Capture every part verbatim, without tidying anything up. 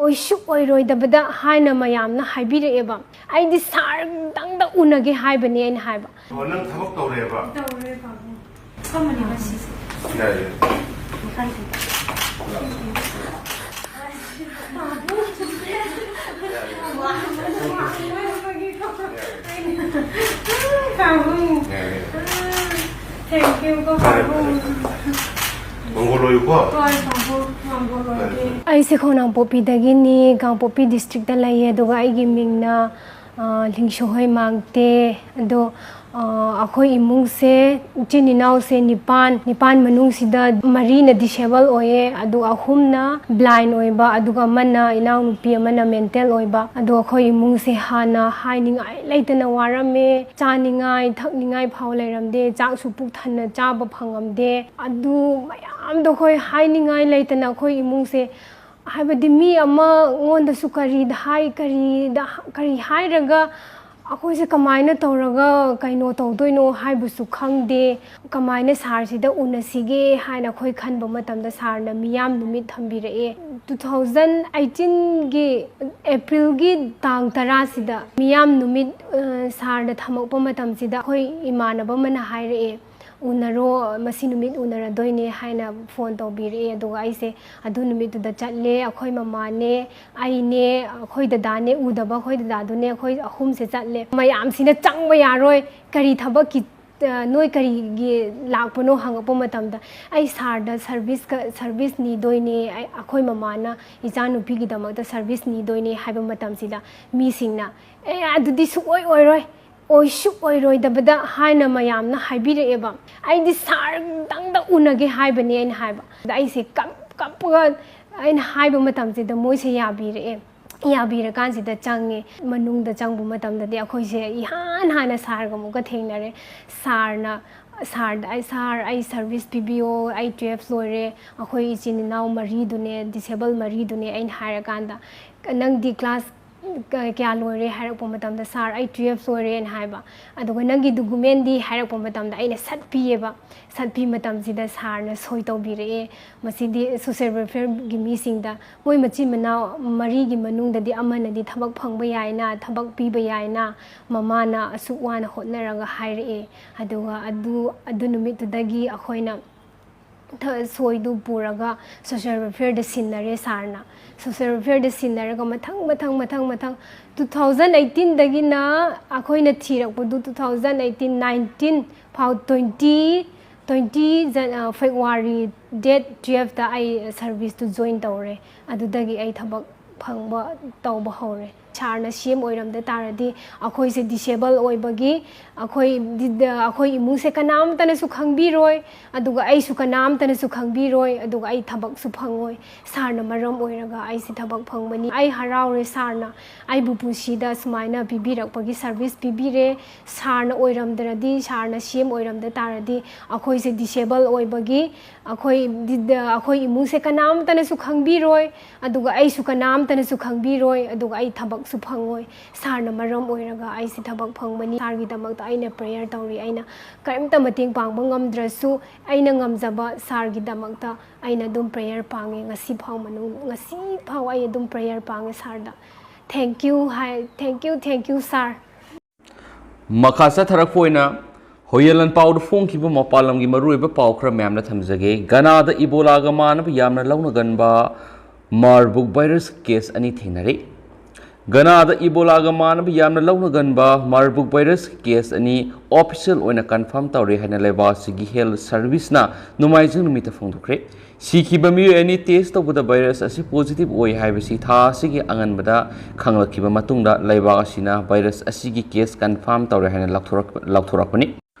ꯑꯣꯏꯁꯨ ꯑꯣꯏꯔꯣꯏꯗꯕꯗ ꯍꯥꯏꯅ ꯃꯌꯥꯝꯅ ꯍꯥꯏꯕꯤꯔꯛꯑꯦꯕ꯫ ꯑꯩꯗꯤ ꯁꯥꯔꯗꯪꯗ ꯎꯅꯒꯦ ꯍꯥꯏꯕꯅꯦ ꯑꯩꯅ ꯍꯥꯏꯕ꯫ ꯑꯣ, ꯅꯪ ꯊꯕꯛ ꯇꯧꯔꯦꯕ? ꯇꯧꯔꯦ, ꯄꯥꯕꯨꯡ꯫ ꯐꯝꯃꯅꯤ ꯉꯁꯤꯁꯦ꯫ ꯌꯥꯏ, ꯌꯥꯏ꯫ ꯃꯈꯥꯏꯁꯦ꯫ ꯄꯥꯕꯨꯡ꯫ ꯌꯥꯏ, ꯌꯥꯏ꯫ Thank you ꯀꯣ, ꯐꯔꯦ, ꯄꯥꯕꯨꯡ꯫ ꯐꯔꯦ, ꯐꯔꯦ, ꯐꯔꯦ꯫ ꯃꯪꯒꯣꯜ ꯑꯣꯏꯌꯨꯀꯣ꯫ ꯍꯣꯏ, ꯄꯥꯕꯨꯡ, ꯃꯪꯒꯣꯜ ꯑꯣꯏꯒꯦ꯫ ꯐꯔꯦ, ꯐꯔꯦ꯫ ꯑꯩꯁꯦ ꯈꯣꯡꯅꯥꯡꯄꯣꯛꯄꯤꯗꯒꯤꯅꯤ, ꯀꯥꯡꯄꯣꯛꯄꯤ districtꯇ ꯂꯩꯌꯦ, ꯑꯗꯨꯒ ꯑꯩꯒꯤ ꯃꯤꯡꯅ, ꯑ, ꯂꯤꯡꯁꯨꯍꯣꯏ ꯃꯥꯡꯇꯦ꯫ ꯑꯗꯣ, ꯑ, ꯑꯩꯈꯣꯏ ꯏꯃꯨꯡꯁꯦ ꯏꯆꯤꯟ ꯏꯅꯥꯎꯁꯦ ꯅꯤꯄꯥꯟ, ꯅꯤꯄꯥꯟ ꯃꯅꯨꯡꯁꯤꯗ ꯃꯔꯤꯅ disable ꯑꯣꯏꯌꯦ, ꯑꯗꯨꯒ ꯑꯍꯨꯝꯅ blind ꯑꯣꯏꯕ, ꯑꯗꯨꯒ ꯑꯃꯅ, ꯏꯅꯥꯎꯅꯨꯄꯤ ꯑꯃꯅ mental ꯑꯣꯏꯕ꯫ ꯑꯗꯣ ꯑꯩꯈꯣꯏ ꯏꯃꯨꯡꯁꯦ ꯍꯥꯟꯅ ꯍꯥꯏꯅꯤꯡꯉꯥꯏ ꯂꯩꯇꯅ ꯋꯥꯔꯝꯃꯦ꯫ ꯆꯥꯅꯤꯡꯉꯥꯏ ꯊꯛꯅꯤꯡꯉꯥꯏ ꯐꯥꯎ ꯂꯩꯔꯝꯗꯦ, ꯆꯥꯛꯁꯨ ꯄꯨꯛ ꯊꯟꯅ ꯆꯥꯕ ꯐꯪꯉꯝꯗꯦ꯫ ꯑꯗꯨ ꯃꯌꯥꯝꯗꯣ ꯑꯩꯈꯣꯏ ꯍꯥꯏꯅꯤꯡꯉꯥꯏ ꯂꯩꯇꯅ ꯑꯩꯈꯣꯏ ꯏꯃꯨꯡꯁꯦ, ꯍꯥꯏꯕꯗꯤ ꯃꯤ ꯑꯃꯉꯣꯟꯗꯁꯨ ꯀꯔꯤꯗ ꯍꯥꯏ-, ꯀꯔꯤꯗ, ꯀꯔꯤ ꯍꯥꯏꯔꯒ ꯑꯩꯈꯣꯏꯁꯦ ꯀꯃꯥꯏꯅ ꯇꯧꯔꯒ ꯀꯩꯅꯣ ꯇꯧꯗꯣꯏꯅꯣ ꯍꯥꯏꯕꯁꯨ ꯈꯪꯗꯦ, ꯀꯃꯥꯏꯅ ꯁꯥꯔꯁꯤꯗ ꯎꯅꯁꯤꯒꯦ ꯍꯥꯏꯅ ꯑꯩꯈꯣꯏ ꯈꯟꯕ ꯃꯇꯝꯗ ꯁꯥꯔꯅ ꯃꯤꯌꯥꯝ ꯅꯨꯃꯤꯠ ꯊꯝꯕꯤꯔꯛꯑꯦ꯫ Two thousand eighteenꯒꯤ Aprilꯒꯤ ꯇꯥꯡ ꯇꯔꯥꯁꯤꯗ ꯃꯤꯌꯥꯝ ꯅꯨꯃꯤꯠ, ꯑ, ꯁꯥꯔꯅ ꯊꯝꯃꯛꯄ ꯃꯇꯝꯁꯤꯗ ꯑꯩꯈꯣꯏ ꯏꯃꯥꯟꯅꯕ ꯑꯃꯅ ꯍꯥꯏꯔꯛꯑꯦ, "ꯎꯅꯔꯣ, ꯃꯁꯤ ꯅꯨꯃꯤꯠ ꯎꯅꯔꯗꯣꯏꯅꯦ" ꯍꯥꯏꯅ phone ꯇꯧꯕꯤꯔꯛꯑꯦ꯫ ꯑꯗꯨꯒ ꯑꯩꯁꯦ ꯑꯗꯨ ꯅꯨꯃꯤꯠꯇꯨꯗ ꯆꯠꯂꯦ꯫ ꯑꯩꯈꯣꯏ ꯃꯃꯥꯅꯦ, ꯑꯩꯅꯦ, ꯑꯩꯈꯣꯏ ꯗꯗꯥꯅꯦ, ꯎꯗꯕ ꯑꯩꯈꯣꯏ ꯗꯗꯥꯗꯨꯅꯦ, ꯑꯩꯈꯣꯏ ꯑꯍꯨꯝꯁꯦ ꯆꯠꯂꯦ꯫ ꯃꯌꯥꯝꯁꯤꯅ "ꯆꯪꯕ ꯌꯥꯔꯣꯏ, ꯀꯔꯤ ꯊꯕꯛꯀꯤ, ꯑ, ꯅꯣꯏ ꯀꯔꯤꯒꯤ ꯂꯥꯛꯄꯅꯣ?" ꯍꯪꯉꯛꯄ ꯃꯇꯝꯗ, "ꯑꯩ ꯁꯥꯔꯗ service ꯀ-, service ꯅꯤꯗꯣꯏꯅꯦ, ꯑꯩ, ꯑꯩꯈꯣꯏ ꯃꯃꯥꯅ ꯏꯆꯥꯅꯨꯄꯤꯒꯤꯗꯃꯛꯇ service ꯅꯤꯗꯣꯏꯅꯦ" ꯍꯥꯏꯕ ꯃꯇꯝꯁꯤꯗ ꯃꯤꯁꯤꯡꯅ, "ꯑꯦ, ꯑꯗꯨꯗꯤ ꯁꯨꯡꯑꯣꯏ ꯑꯣꯏꯔꯣꯏ, ꯑꯣꯏꯁꯨ ꯑꯣꯏꯔꯣꯏꯗꯕꯗ" ꯍꯥꯏꯅ ꯃꯌꯥꯝꯅ ꯍꯥꯏꯕꯤꯔꯛꯑꯦꯕ꯫ "ꯑꯩꯗꯤ ꯁꯥꯔꯗꯪꯗ ꯎꯅꯒꯦ ꯍꯥꯏꯕꯅꯦ" ꯑꯩꯅ ꯍꯥꯏꯕ꯫ ꯑꯗ ꯑꯩꯁꯦ ꯀꯞ-, ꯀꯞꯄꯒ ꯑꯩꯅ ꯍꯥꯏꯕ ꯃꯇꯝꯁꯤꯗ ꯃꯣꯏꯁꯦ ꯌꯥꯕꯤꯔꯛꯑꯦ꯫ ꯌꯥꯕꯤꯔꯀꯥꯟꯁꯤꯗ ꯆꯪꯉꯦ꯫ ꯃꯅꯨꯡꯗ ꯆꯪꯕ ꯃꯇꯝꯗꯗꯤ ꯑꯩꯈꯣꯏꯁꯦ ꯏꯍꯥꯟ ꯍꯥꯟꯅ ꯁꯥꯔꯒ ꯑꯃꯨꯛꯀ ꯊꯦꯡꯅꯔꯦ꯫ ꯁꯥꯔꯅ, "ꯁꯥꯔꯗ ꯑꯩ, ꯁꯥꯔ, ꯑꯩ service ꯄꯤꯕꯤꯌꯣ, ꯑꯩ twelve ꯂꯣꯏꯔꯦ, ꯑꯩꯈꯣꯏ ꯏꯆꯤꯟ ꯏꯅꯥꯎ ꯃꯔꯤꯗꯨꯅꯦ, disable ꯃꯔꯤꯗꯨꯅꯦ" ꯑꯩꯅ ꯍꯥꯏꯔꯀꯥꯟꯗ, "ꯅꯪꯗꯤ class ꯀ- ꯀꯌꯥ ꯂꯣꯏꯔꯦ ꯍꯥꯏꯔꯛꯄ ꯃꯇꯝꯗ, "ꯁꯥꯔ, ꯑꯩ ꯇꯨꯌꯦꯜꯐ ꯂꯣꯏꯔꯦꯅ" ꯍꯥꯏꯕ꯫ ꯑꯗꯨꯒ "ꯅꯪꯒꯤ ꯗꯣꯀꯨꯃꯦꯟꯗꯤ?" ꯍꯥꯏꯔꯛꯄ ꯃꯇꯝꯗ ꯑꯩꯅ ꯁꯠꯄꯤꯌꯦꯕ꯫ ꯁꯠꯄꯤ ꯃꯇꯝꯁꯤꯗ ꯁꯥꯔꯅ ꯁꯣꯏ ꯇꯧꯕꯤꯔꯛꯑꯦ꯫ ꯃꯁꯤꯗꯤ ꯁꯣꯁꯦꯜ ꯋꯦꯜꯐꯤꯌꯔꯒꯤ ꯃꯤꯁꯤꯡꯗ, ꯃꯣꯏ ꯃꯆꯤꯟ ꯃꯅꯥꯎ ꯃꯔꯤꯒꯤ ꯃꯅꯨꯡꯗꯗꯤ ꯑꯃꯅꯗꯤ ꯊꯕꯛ ꯐꯪꯕ ꯌꯥꯏꯅ, ꯊꯕꯛ ꯄꯤꯕ ꯌꯥꯏꯅ, ꯃꯃꯥꯅ ꯑꯁꯨꯛ ꯋꯥꯅ ꯍꯣꯠꯅꯔꯒ ꯍꯥꯏꯔꯛꯑꯦ꯫ ꯑꯗꯨꯒ ꯑꯗꯨ ꯑꯗꯨ ꯅꯨꯃꯤꯠꯇꯨꯗꯒꯤ ꯑꯩꯈꯣꯏꯅ ꯊ- ꯁꯣꯏꯗꯨ ꯄꯨꯔꯒ ꯁꯣꯁꯦꯜ ꯋꯦꯜꯐꯤꯌꯔꯗ ꯁꯤꯟꯅꯔꯦ ꯁꯥꯔꯅ꯫ ꯁꯣꯁꯦꯜ ꯋꯦꯜꯐꯤꯌꯔꯗ ꯁꯤꯟꯅꯔꯒ ꯃꯊꯪ ꯃꯊꯪ ꯃꯊꯪ ꯃꯊꯪ, ꯇꯨ ꯊꯥꯎꯖꯟ ꯑꯩꯠꯇꯤꯟꯗꯒꯤꯅ ꯑꯩꯈꯣꯏꯅ ꯊꯤꯔꯛꯄꯗꯨ ꯇꯨ ꯊꯥꯎꯖꯟ ꯑꯩꯠꯇꯤꯟ ꯅꯥꯏꯟꯇꯤꯟ ꯐꯥꯎ, ꯇ꯭ꯋꯦꯟꯇꯤ ꯇ꯭ꯋꯦꯟꯇꯤ ꯖꯟ- ꯑ, ꯐꯦꯕ꯭ꯔꯨꯋꯥꯔꯤ ꯗꯦꯠ ꯇꯨꯌꯦꯜꯐꯇ ꯑꯩ ꯁꯔꯚꯤꯁꯇꯨ ꯖꯣꯏꯟ ꯇꯧꯔꯦ꯫ ꯑꯗꯨꯗꯒꯤ ꯑꯩ ꯊꯕꯛ ꯐꯪꯕ ꯇꯧꯕ ꯍꯧꯔꯦ꯫ ꯁꯥꯔꯅ ꯁꯤ ꯑꯦꯝ ꯑꯣꯏꯔꯝꯗ ꯇꯥꯔꯗꯤ, ꯑꯩꯈꯣꯏꯁꯦ ꯗꯤꯁꯦꯕꯜ ꯑꯣꯏꯕꯒꯤ, ꯑꯩꯈꯣꯏ ꯗꯤ- ꯑꯩꯈꯣꯏ ꯏꯃꯨꯡꯁꯦ ꯀꯅꯥꯝꯇꯅꯁꯨ ꯈꯪꯕꯤꯔꯣꯏ, ꯑꯗꯨꯒ ꯑꯩꯁꯨ ꯀꯅꯥꯝꯇꯅꯁꯨ ꯈꯪꯕꯤꯔꯣꯏ, ꯑꯗꯨꯒ ꯑꯩ ꯊꯕꯛꯁꯨ ꯐꯪꯉꯣꯏ꯫ ꯁꯥꯔꯅ ꯃꯔꯝ ꯑꯣꯏꯔꯒ ꯑꯩꯁꯦ ꯊꯕꯛ ꯐꯪꯕꯅꯤ꯫ ꯑꯩ ꯍꯔꯥꯎꯔꯦ ꯁꯥꯔꯅ ꯑꯩꯕꯨ ꯄꯨꯟꯁꯤꯗ ꯁꯨꯃꯥꯏꯅ ꯄꯤꯕꯤꯔꯛꯄꯒꯤ, ꯁꯔꯚꯤꯁ ꯄꯤꯕꯤꯔꯦ꯫ ꯁꯥꯔꯅ ꯑꯣꯏꯔꯝꯗ꯭ꯔꯗꯤ, ꯁꯥꯔꯅ ꯁꯤ ꯑꯦꯝ ꯑꯣꯏꯔꯝꯗ ꯇꯥꯔꯗꯤ, ꯑꯩꯈꯣꯏꯁꯦ ꯗꯤꯁꯦꯕꯜ ꯑꯣꯏꯕꯒꯤ, ꯑꯩꯈꯣꯏ ꯗꯤ- ꯑꯩꯈꯣꯏ ꯏꯃꯨꯡꯁꯦ ꯀꯅꯥꯝꯇꯅꯁꯨ ꯈꯪꯕꯤꯔꯣꯏ, ꯑꯗꯨꯒ ꯑꯩꯁꯨ ꯀꯅꯥꯝꯇꯅꯁꯨ ꯈꯪꯕꯤꯔꯣꯏ, ꯑꯗꯨꯒ ꯑꯩ ꯊꯕꯛꯁꯨ ꯐꯪꯉꯣꯏ꯫ ꯁꯥꯔꯅ ꯃꯔꯝ ꯑꯣꯏꯔꯒ ꯑꯩꯁꯦ ꯊꯕꯛ ꯐꯪꯕꯅꯤ꯫ ꯁꯥꯔꯒꯤꯗꯃꯛꯇ ꯑꯩꯅ ꯄ꯭ꯔꯦꯌꯔ ꯇꯧꯔꯤ꯫ ꯑꯩꯅ ꯀꯔꯤꯝꯇ ꯃꯇꯦꯡ ꯄꯥꯡꯕ ꯉꯝꯗ꯭ꯔꯁꯨ, ꯑꯩꯅ ꯉꯝꯖꯕ ꯁꯥꯔꯒꯤꯗꯃꯛꯇ ꯑꯩꯅ ꯑꯗꯨꯝ ꯄ꯭ꯔꯦꯌꯔ ꯄꯥꯡꯉꯦ꯫ ꯉꯁꯤ ꯐꯥꯎ ꯃꯅꯨꯡ-, ꯉꯁꯤ ꯐꯥꯎ ꯑꯩ ꯑꯗꯨꯝ ꯄ꯭ꯔꯦꯌꯔ ꯄꯥꯡꯉꯦ ꯁꯥꯔꯗ꯫ Thank you high, thank you, thank you ꯁꯥꯔ꯫ ꯃꯈꯥ ꯆꯠꯊꯔꯛꯄ ꯑꯣꯏꯅ ꯍꯣꯌꯦꯜ ꯂꯥꯟꯄꯥꯎꯗ ꯐꯣꯡꯈꯤꯕ ꯃꯄꯥꯟ ꯂꯝꯒꯤ ꯃꯔꯨꯑꯣꯏꯕ ꯄꯥꯎ ꯈꯔ ꯃꯌꯥꯝꯅ ꯊꯝꯖꯒꯦ꯫ ꯘꯅꯥꯗ ꯏꯕꯣꯂꯥꯒ ꯃꯥꯟꯅꯕ ꯌꯥꯝꯅ ꯂꯧꯅꯒꯟꯕ ꯃꯥꯔꯕꯨꯛ ꯚꯥꯏꯔꯁ ꯀꯦꯁ ꯑꯅꯤ ꯊꯦꯡꯅꯔꯦ꯫ ꯘꯅꯥꯗ ꯏꯕꯣꯂꯥꯒ ꯃꯥꯟꯅꯕ ꯌꯥꯝꯅ ꯂꯧꯅꯒꯟꯕ ꯃꯥꯔꯕꯨꯛ ꯚꯥꯏꯔꯁ ꯀꯦꯁ ꯑꯅꯤ ꯑꯣꯐꯤꯁꯤꯌꯦꯜ ꯑꯣꯏꯅ ꯀꯟꯐꯥꯔꯝ ꯇꯧꯔꯦ ꯍꯥꯏꯅ ꯂꯩꯕꯥꯛ ꯑꯁꯤꯒꯤ ꯍꯦꯜꯊ ꯁꯔꯚꯤꯁꯅ ꯅꯣꯡꯃꯥꯏꯖꯤꯡ ꯅꯨꯃꯤꯠꯇ ꯐꯣꯡꯗꯣꯛꯈ꯭ꯔꯦ꯫ ꯁꯤꯈꯤꯕ ꯃꯤꯑꯣꯏ ꯑꯅꯤ ꯇꯦꯁ ꯇꯧꯕꯗ ꯚꯥꯏꯔꯁ ꯑꯁꯤ ꯄꯣꯖꯤꯇꯤꯚ ꯑꯣꯏ ꯍꯥꯏꯕꯁꯤ ꯊꯥ ꯑꯁꯤꯒꯤ ꯑꯉꯟꯕꯗ ꯈꯪꯂꯛꯈꯤꯕ ꯃꯇꯨꯡꯗ ꯂꯩꯕꯥꯛ ꯑꯁꯤꯅ ꯚꯥꯏꯔꯁ ꯑꯁꯤꯒꯤ ꯀꯦꯁ ꯀꯟꯐꯥꯔꯝ ꯇꯧꯔꯦ ꯍꯥꯏꯅ ꯂꯥꯎꯊꯣꯔꯛ-, ꯂꯥꯎꯊꯣꯔꯛꯄꯅꯤ꯫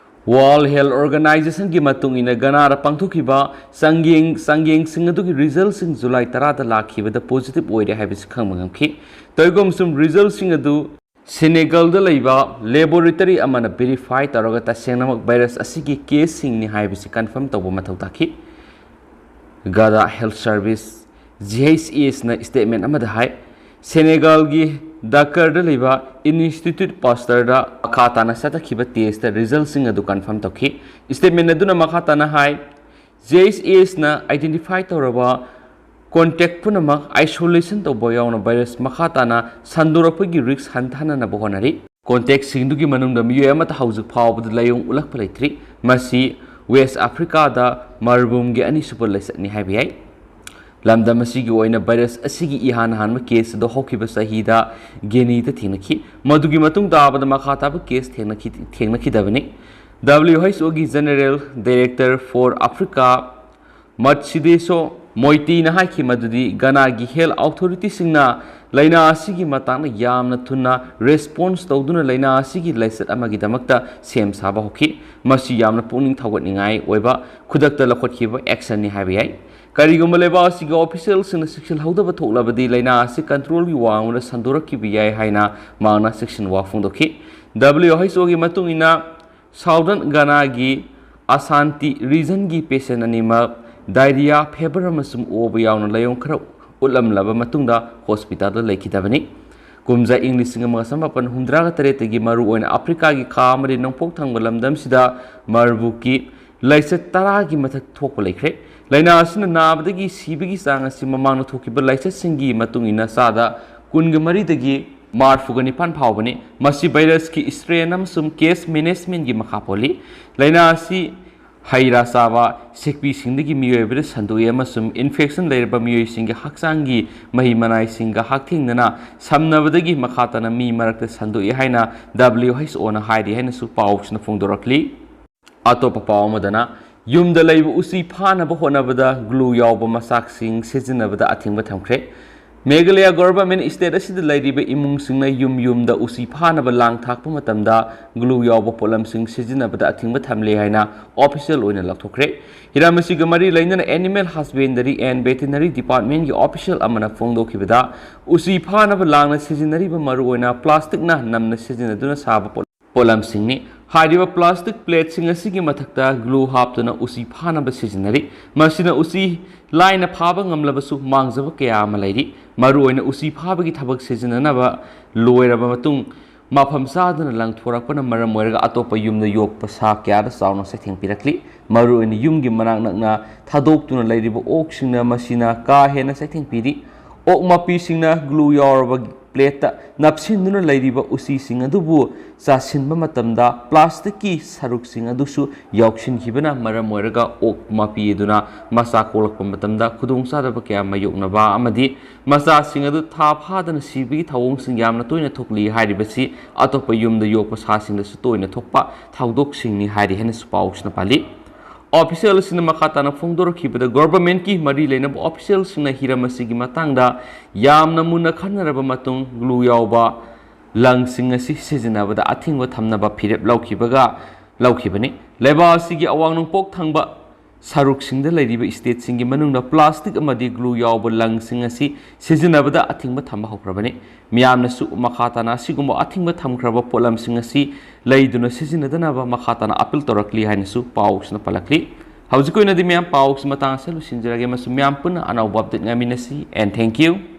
ꯋꯥꯔꯜꯗ ꯍꯦꯜꯊ ꯑꯣꯔꯒꯅꯥꯏꯖꯦꯁꯟꯒꯤ ꯃꯇꯨꯡ ꯏꯟꯅ ꯘꯅꯥꯗ ꯄꯥꯡꯊꯣꯛꯈꯤꯕ ꯆꯥꯡꯌꯦꯡ, ꯆꯥꯡꯌꯦꯡꯁꯤꯡ ꯑꯗꯨꯒꯤ ꯔꯤꯖꯜꯁꯤꯡ ꯖꯨꯂꯥꯏ ꯇꯔꯥꯗ ꯂꯥꯛꯈꯤꯕꯗ ꯄꯣꯖꯤꯇꯤꯚ ꯑꯣꯏꯔꯦ ꯍꯥꯏꯕꯁꯤ ꯈꯪꯕ ꯉꯝꯈꯤ꯫ ꯇꯧꯏꯒꯨꯝꯁꯨꯝ ꯔꯤꯖꯜꯁꯤꯡ ꯑꯗꯨ ꯁꯦꯅꯦꯒꯜꯗ ꯂꯩꯕ ꯂꯦꯕꯣꯔꯦꯇꯔꯤ ꯑꯃꯅ ꯚꯦꯔꯤꯐꯥꯏ ꯇꯧꯔꯒ ꯇꯁꯦꯡꯅꯃꯛ ꯚꯥꯏꯔꯁ ꯑꯁꯤꯒꯤ ꯀꯦꯁꯁꯤꯡꯅꯤ ꯍꯥꯏꯕꯁꯤ ꯀꯟꯐꯥꯔꯝ ꯇꯧꯕ ꯃꯊꯧ ꯇꯥꯈꯤ꯫ Ghana health service, G H ꯑꯦꯁꯅ ꯁ꯭ꯇꯦꯠꯃꯦꯟ ꯑꯃꯗ ꯍꯥꯏ, ꯁꯦꯅꯦꯒꯥꯜꯒꯤ ꯗꯀꯔꯗ ꯂꯩꯕ ꯏꯟꯁꯇꯤꯇ꯭ꯌꯨꯠ ꯄꯥꯁꯇꯔꯗ ꯃꯈꯥ ꯇꯥꯅ ꯆꯠꯊꯈꯤꯕ ꯇꯦꯁꯇ ꯔꯤꯖꯜꯁꯤꯡ ꯑꯗꯨ ꯀꯟꯐꯥꯔꯝ ꯇꯧꯈꯤ꯫ ꯁ꯭ꯇꯦꯠꯃꯦꯟ ꯑꯗꯨꯅ ꯃꯈꯥ ꯇꯥꯅ ꯍꯥꯏ, ꯖꯦ ꯑꯩꯆ ꯑꯦꯁꯅ ꯑꯥꯏꯗꯦꯟꯇꯤꯐꯥꯏ ꯇꯧꯔꯕ ꯀꯣꯟꯇꯦꯛ ꯄꯨꯝꯅꯃꯛ ꯑꯥꯏꯁꯣꯂꯦꯁꯟ ꯇꯧꯕ ꯌꯥꯎꯅ ꯚꯥꯏꯔꯁ ꯃꯈꯥ ꯇꯥꯅ ꯁꯟꯗꯣꯔꯛꯄꯒꯤ ꯔꯤꯁ꯭ꯛ ꯍꯟꯊꯍꯟꯅꯕ ꯍꯣꯠꯅꯔꯤ꯫ ꯀꯣꯟꯇꯦꯛꯁꯤꯡꯗꯨꯒꯤ ꯃꯅꯨꯡꯗ ꯃꯤꯑꯣꯏ ꯑꯃꯠꯇ ꯍꯧꯖꯤꯛ ꯐꯥꯎꯕꯗ ꯂꯥꯏꯑꯣꯡ ꯎꯠꯂꯛꯄ ꯂꯩꯇ꯭ꯔꯤ꯫ ꯃꯁꯤ ꯋꯦꯁ꯭ꯠ ꯑꯐ꯭ꯔꯤꯀꯥꯗ ꯃꯔꯨꯚꯨꯃꯤꯒꯤ ꯑꯅꯤꯁꯨꯕ ꯂꯥꯏꯆꯠꯅꯤ ꯍꯥꯏꯕ ꯌꯥꯏ꯫ ꯂꯝꯗꯝ ꯑꯁꯤꯒꯤ ꯑꯣꯏꯅ ꯚꯥꯏꯔꯁ ꯑꯁꯤꯒꯤ ꯏꯍꯥꯟ ꯍꯥꯟꯕ ꯀꯦꯁ ꯑꯗꯨ ꯍꯧꯈꯤꯕ ꯆꯍꯤꯗ ꯒꯤꯅꯤꯗ ꯊꯦꯡꯅꯈꯤ꯫ ꯃꯗꯨꯒꯤ ꯃꯇꯨꯡ ꯇꯥꯕꯗ ꯃꯈꯥ ꯇꯥꯕ ꯀꯦꯁ ꯊꯦꯡꯅꯈꯤ-, ꯊꯦꯡꯅꯈꯤꯗꯕꯅꯤ꯫ ꯗꯕ꯭ꯂꯤꯌꯨ ꯑꯩꯆ ꯑꯣꯒꯤ ꯖꯦꯅꯔꯦꯜ ꯗꯥꯏꯔꯦꯛꯇꯔ ꯐꯣꯔ ꯑꯐ꯭ꯔꯤꯀꯥ ꯃꯠꯁꯤꯗꯦꯁꯣ ꯃꯣꯏꯇꯤꯅ ꯍꯥꯏꯈꯤ ꯃꯗꯨꯗꯤ ꯒꯅꯥꯒꯤ ꯍꯦꯜꯊ ꯑꯣꯊꯣꯔꯤꯇꯤꯁꯤꯡꯅ ꯂꯥꯏꯅꯥ ꯑꯁꯤꯒꯤ ꯃꯇꯥꯡꯗ ꯌꯥꯝꯅ ꯊꯨꯅ ꯔꯦꯁ꯭ꯄꯣꯟꯁ ꯇꯧꯗꯨꯅ ꯂꯥꯏꯅꯥ ꯑꯁꯤꯒꯤ ꯂꯥꯏꯆꯠ ꯑꯃꯒꯤꯗꯃꯛꯇ ꯁꯦꯝ ꯁꯥꯕ ꯍꯧꯈꯤ꯫ ꯃꯁꯤ ꯌꯥꯝꯅ ꯄꯨꯛꯅꯤꯡ ꯊꯧꯒꯠꯅꯤꯡꯉꯥꯏ ꯑꯣꯏꯕ ꯈꯨꯗꯛꯇ ꯂꯧꯈꯠꯈꯤꯕ ꯑꯦꯛꯁꯟꯅꯤ ꯍꯥꯏꯕ ꯌꯥꯏ꯫ ꯀꯔꯤꯒꯨꯝꯕ ꯂꯩꯕꯥꯛ ꯑꯁꯤꯒꯤ ꯑꯣꯐꯤꯁꯤꯌꯦꯜꯁꯤꯡꯅ ꯆꯦꯛꯁꯤꯜꯍꯧꯗꯕ ꯊꯣꯛꯂꯕꯗꯤ ꯂꯥꯏꯅꯥ ꯑꯁꯤ ꯀꯟꯇ꯭ꯔꯣꯜꯒꯤ ꯋꯥꯡꯃꯗ ꯁꯟꯗꯣꯔꯛꯈꯤꯕ ꯌꯥꯏ ꯍꯥꯏꯅ ꯃꯍꯥꯛꯅ ꯆꯦꯛꯁꯤꯟ ꯋꯥ ꯐꯣꯡꯗꯣꯛꯈꯤ꯫ ꯗꯕ꯭ꯂꯤꯌꯨ ꯑꯩꯆ ꯑꯣꯒꯤ ꯃꯇꯨꯡ ꯏꯟꯅ, ꯁꯥꯎꯗꯔꯟ ꯒꯅꯥꯒꯤ ꯑꯁꯥꯟꯇꯤ ꯔꯤꯖꯟꯒꯤ ꯄꯦꯁꯦꯟ ꯑꯅꯤꯃꯛ ꯗꯥꯏꯔꯤꯌꯥ, ꯐꯦꯕꯔ ꯑꯃꯁꯨꯡ ꯑꯣꯕ ꯌꯥꯎꯅ ꯂꯥꯏꯑꯣꯡ ꯈꯔ ꯎꯠꯂꯝꯂꯕ ꯃꯇꯨꯡꯗ ꯍꯣꯁꯄꯤꯇꯥꯜꯗ ꯂꯩꯈꯤꯗꯕꯅꯤ꯫ ꯀꯨꯝꯖꯥ ꯏꯪ ꯂꯤꯁꯤꯡ ꯑꯃꯒ ꯆꯃꯥꯄꯟ ꯍꯨꯝꯗ꯭ꯔꯥꯒ ꯇꯔꯦꯠꯇꯒꯤ ꯃꯔꯨꯑꯣꯏꯅ ꯑꯐ꯭ꯔꯤꯀꯥꯒꯤ ꯈꯥ ꯑꯃꯗꯤ ꯅꯣꯡꯄꯣꯛ ꯊꯪꯕ ꯂꯝꯗꯝꯁꯤꯗ ꯃꯥꯔꯕꯨꯔꯒꯤ ꯂꯥꯏꯆꯠ ꯇꯔꯥꯒꯤ ꯃꯊꯛ ꯊꯣꯛꯄ ꯂꯩꯈ꯭ꯔꯦ꯫ ꯂꯥꯏꯅꯥ ꯑꯁꯤꯅ ꯅꯥꯕꯗꯒꯤ ꯁꯤꯕꯒꯤ ꯆꯥꯡ ꯑꯁꯤ ꯃꯃꯥꯡꯗ ꯊꯣꯛꯈꯤꯕ ꯂꯥꯏꯆꯠꯁꯤꯡꯒꯤ ꯃꯇꯨꯡ ꯏꯟꯅ ꯆꯥꯗ ꯀꯨꯟꯒ ꯃꯔꯤꯗꯒꯤ ꯃꯔꯤꯐꯨꯒ ꯅꯤꯄꯥꯟ ꯐꯥꯎꯕꯅꯤ꯫ ꯃꯁꯤ ꯚꯥꯏꯔꯁꯀꯤ ꯁ꯭ꯇ꯭ꯔꯦꯟ ꯑꯃꯁꯨꯡ ꯀꯦꯁ ꯃꯦꯅꯦꯖꯃꯦꯟꯒꯤ ꯃꯈꯥ ꯄꯣꯜꯂꯤ꯫ ꯂꯥꯏꯅꯥ ꯑꯁꯤ ꯍꯩ ꯔꯥ ꯆꯥꯕ, ꯁꯤꯛꯄꯤꯁꯤꯡꯗꯒꯤ ꯃꯤꯑꯣꯏꯕꯗ ꯁꯟꯗꯣꯛꯏ ꯑꯃꯁꯨꯡ ꯏꯟꯐꯦꯛꯁꯟ ꯂꯩꯔꯕ ꯃꯤꯑꯣꯏꯁꯤꯡꯒꯤ ꯍꯛꯆꯥꯡꯒꯤ ꯃꯍꯤ ꯃꯅꯥꯏꯁꯤꯡꯒ ꯍꯛꯊꯦꯡꯅꯅ ꯁꯝꯅꯕꯗꯒꯤ ꯃꯈꯥ ꯇꯥꯅ ꯃꯤ ꯃꯔꯛꯇ ꯁꯟꯗꯣꯛꯏ ꯍꯥꯏꯅ ꯗꯕ꯭ꯂꯤꯌꯨ ꯑꯩꯆ ꯑꯣꯅ ꯍꯥꯏꯔꯤ ꯍꯥꯏꯅꯁꯨ ꯄꯥꯎꯁꯤꯅ ꯐꯣꯡꯗꯣꯔꯛꯂꯤ꯫ ꯑꯇꯣꯞꯄ ꯄꯥꯎ ꯑꯃꯗꯅ, ꯌꯨꯝꯗ ꯂꯩꯕ ꯎꯆꯤ ꯐꯥꯅꯕ ꯍꯣꯠꯅꯕꯗ ꯒ꯭ꯂꯨ ꯌꯥꯎꯕ ꯃꯆꯥꯛꯁꯤꯡ ꯁꯤꯖꯤꯟꯅꯕꯗ ꯑꯊꯤꯡꯕ ꯊꯝꯈ꯭ꯔꯦ꯫ ꯃꯦꯘꯥꯂꯌꯥ ꯒꯣꯚꯔꯟꯃꯦꯟꯠ ꯁ꯭ꯇꯦꯠ ꯑꯁꯤꯗ ꯂꯩꯔꯤꯕ ꯏꯃꯨꯡꯁꯤꯡꯅ ꯌꯨꯝ ꯌꯨꯝꯗ ꯎꯆꯤ ꯐꯥꯅꯕ ꯂꯥꯡ ꯊꯥꯛꯄ ꯃꯇꯝꯗ ꯒ꯭ꯂꯨ ꯌꯥꯎꯕ ꯄꯣꯠꯂꯝꯁꯤꯡ ꯁꯤꯖꯤꯟꯅꯕꯗ ꯑꯊꯤꯡꯕ ꯊꯝꯂꯦ ꯍꯥꯏꯅ ꯑꯣꯐꯤꯁꯤꯌꯦꯜ ꯑꯣꯏꯅ ꯂꯥꯎꯊꯣꯛꯈ꯭ꯔꯦ꯫ ꯍꯤꯔꯝ ꯑꯁꯤꯒ ꯃꯔꯤ ꯂꯩꯅꯅ ꯑꯦꯅꯤꯃꯦꯜ ꯍꯁꯕꯦꯟꯗꯔꯤ ꯑꯦꯟ ꯚꯦꯇꯤꯅꯔꯤ ꯗꯤꯄꯥꯔꯠꯃꯦꯟꯠꯀꯤ ꯑꯣꯐꯤꯁꯤꯌꯦꯜ ꯑꯃꯅ ꯐꯣꯡꯗꯣꯛꯈꯤꯕꯗ, ꯎꯆꯤ ꯐꯥꯅꯕ ꯂꯥꯡꯅ ꯁꯤꯖꯤꯟꯅꯔꯤꯕ ꯃꯔꯨꯑꯣꯏꯅ ꯄ꯭ꯂꯥꯁꯇꯤꯛꯅ ꯅꯝꯅ ꯁꯤꯖꯤꯟꯅꯗꯨꯅ ꯁꯥꯕ ꯄꯣꯠ-, ꯄꯣꯠꯂꯝꯁꯤꯡꯅꯤ꯫ ꯍꯥꯏꯔꯤꯕ plastic plateꯁꯤꯡ ꯑꯁꯤꯒꯤ ꯃꯊꯛꯇ glue ꯍꯥꯞꯇꯨꯅ ꯎꯆꯤ ꯐꯥꯅꯕ ꯁꯤꯖꯤꯟꯅꯔꯤ꯫ ꯃꯁꯤꯅ ꯎꯆꯤ ꯂꯥꯏꯅ ꯐꯥꯕ ꯉꯝꯂꯕꯁꯨ ꯃꯥꯡꯖꯕ ꯀꯌꯥ ꯑꯃ ꯂꯩꯔꯤ꯫ ꯃꯔꯨꯑꯣꯏꯅ ꯎꯆꯤ ꯐꯥꯕꯒꯤ ꯊꯕꯛ ꯁꯤꯖꯤꯟꯅꯅꯕ ꯂꯣꯏꯔꯕ ꯃꯇꯨꯡ ꯃꯐꯝ ꯆꯥꯗꯅ ꯂꯪꯊꯣꯔꯛꯄꯅ ꯃꯔꯝ ꯑꯣꯏꯔꯒ ꯑꯇꯣꯞꯄ ꯌꯨꯝꯗ ꯌꯣꯛꯄ ꯁꯥ ꯀꯌꯥꯗ ꯆꯥꯎꯅ ꯆꯩꯊꯦꯡ ꯄꯤꯔꯛꯂꯤ꯫ ꯃꯔꯨꯑꯣꯏꯅ ꯌꯨꯝꯒꯤ ꯃꯅꯥꯛ ꯅꯛꯅ ꯊꯥꯗꯣꯛꯇꯨꯅ ꯂꯩꯔꯤꯕ ꯑꯣꯛꯁꯤꯡꯅ ꯃꯁꯤꯅ ꯀꯥ ꯍꯦꯟꯅ ꯆꯩꯊꯦꯡ ꯄꯤꯔꯤ꯫ ꯑꯣꯛ ꯃꯄꯤꯁꯤꯡꯅ glue ꯌꯥꯎꯔꯕ plateꯇ ꯅꯞꯁꯤꯟꯗꯨꯅ ꯂꯩꯔꯤꯕ ꯎꯆꯤꯁꯤꯡ ꯑꯗꯨꯕꯨ ꯆꯥꯁꯤꯟꯕ ꯃꯇꯝꯗ plasticꯀꯤ ꯁꯔꯨꯛꯁꯤꯡ ꯑꯗꯨꯁꯨ ꯌꯥꯎꯁꯤꯟꯈꯤꯕꯅ ꯃꯔꯝ ꯑꯣꯏꯔꯒ ꯑꯣꯛ ꯃꯄꯤ ꯑꯗꯨꯅ ꯃꯆꯥ ꯀꯣꯛꯂꯛꯄ ꯃꯇꯝꯗ ꯈꯨꯗꯣꯡꯆꯥꯗꯕ ꯀꯌꯥ ꯃꯥꯌꯣꯛꯅꯕ ꯑꯃꯗꯤ ꯃꯆꯥꯁꯤꯡ ꯑꯗꯨ ꯊꯥ ꯐꯥꯗꯅ ꯁꯤꯕꯒꯤ ꯊꯧꯑꯣꯡꯁꯤꯡ ꯌꯥꯝꯅ ꯇꯣꯏꯅ ꯊꯣꯛꯂꯤ ꯍꯥꯏꯔꯤꯕꯁꯤ ꯑꯇꯣꯞꯄ ꯌꯨꯝꯗ ꯌꯣꯛꯄ ꯁꯥꯁꯤꯡꯗꯁꯨ ꯇꯣꯏꯅ ꯊꯣꯛꯄ ꯊꯧꯗꯣꯛꯁꯤꯡꯅꯤ ꯍꯥꯏꯔꯤ ꯍꯥꯏꯅꯁꯨ ꯄꯥꯎꯁꯤꯅ ꯄꯜꯂꯤ꯫ Officialꯁꯤꯡꯅ ꯃꯈꯥ ꯇꯥꯅ ꯐꯣꯡꯗꯣꯔꯛꯈꯤꯕꯗ, governmentꯀꯤ ꯃꯔꯤ ꯂꯩꯅꯕ officialꯁꯤꯡꯅ ꯍꯤꯔꯝ ꯑꯁꯤꯒꯤ ꯃꯇꯥꯡꯗ ꯌꯥꯝꯅ ꯃꯨꯟꯅ ꯈꯟꯅꯔꯕ ꯃꯇꯨꯡ glue ꯌꯥꯎꯕ ꯂꯪꯁꯤꯡ ꯑꯁꯤ ꯁꯤꯖꯤꯟꯅꯕꯗ ꯑꯊꯤꯡꯕ ꯊꯝꯅꯕ ꯐꯤꯔꯦꯞ ꯂꯧꯈꯤꯕꯒ ꯂꯧꯈꯤꯕꯅꯤ꯫ ꯂꯩꯕꯥꯛ ꯑꯁꯤꯒꯤ ꯑꯋꯥꯡ ꯅꯣꯡꯄꯣꯛ ꯊꯪꯕ ꯁꯔꯨꯛꯁꯤꯡꯗ ꯂꯩꯔꯤꯕ stateꯁꯤꯡꯒꯤ ꯃꯅꯨꯡꯗ plastic ꯑꯃꯗꯤ glue ꯌꯥꯎꯕ ꯂꯪꯁꯤꯡ ꯑꯁꯤ ꯁꯤꯖꯤꯟꯅꯕꯗ ꯑꯊꯤꯡꯕ ꯊꯝꯕ ꯍꯧꯈ꯭ꯔꯕꯅꯤ꯫ ꯃꯤꯌꯥꯝꯅꯁꯨ ꯃꯈꯥ ꯇꯥꯅ ꯑꯁꯤꯒꯨꯝꯕ ꯑꯊꯤꯡꯕ ꯊꯝꯈ꯭ꯔꯕ ꯄꯣꯠꯂꯝꯁꯤꯡ ꯑꯁꯤ ꯂꯩꯗꯨꯅ ꯁꯤꯖꯤꯟꯅꯗꯅꯕ ꯃꯈꯥ ꯇꯥꯅ appeal ꯇꯧꯔꯛꯂꯤ ꯍꯥꯏꯅꯁꯨ ꯄꯥꯎꯁꯤꯅ ꯄꯜꯂꯛꯂꯤ꯫ ꯍꯧꯖꯤꯛꯀꯤ ꯑꯣꯏꯅꯗꯤ ꯃꯌꯥꯝ ꯄꯥꯎꯁꯤ ꯃꯇꯥꯡ ꯑꯁꯤꯗ ꯂꯣꯏꯁꯤꯟꯖꯔꯒꯦ, ꯑꯃꯁꯨꯡ ꯃꯌꯥꯝ ꯄꯨꯟꯅ ꯑꯅꯧꯕ update ꯉꯥꯏꯃꯤꯟꯅꯁꯤ, and thank you꯫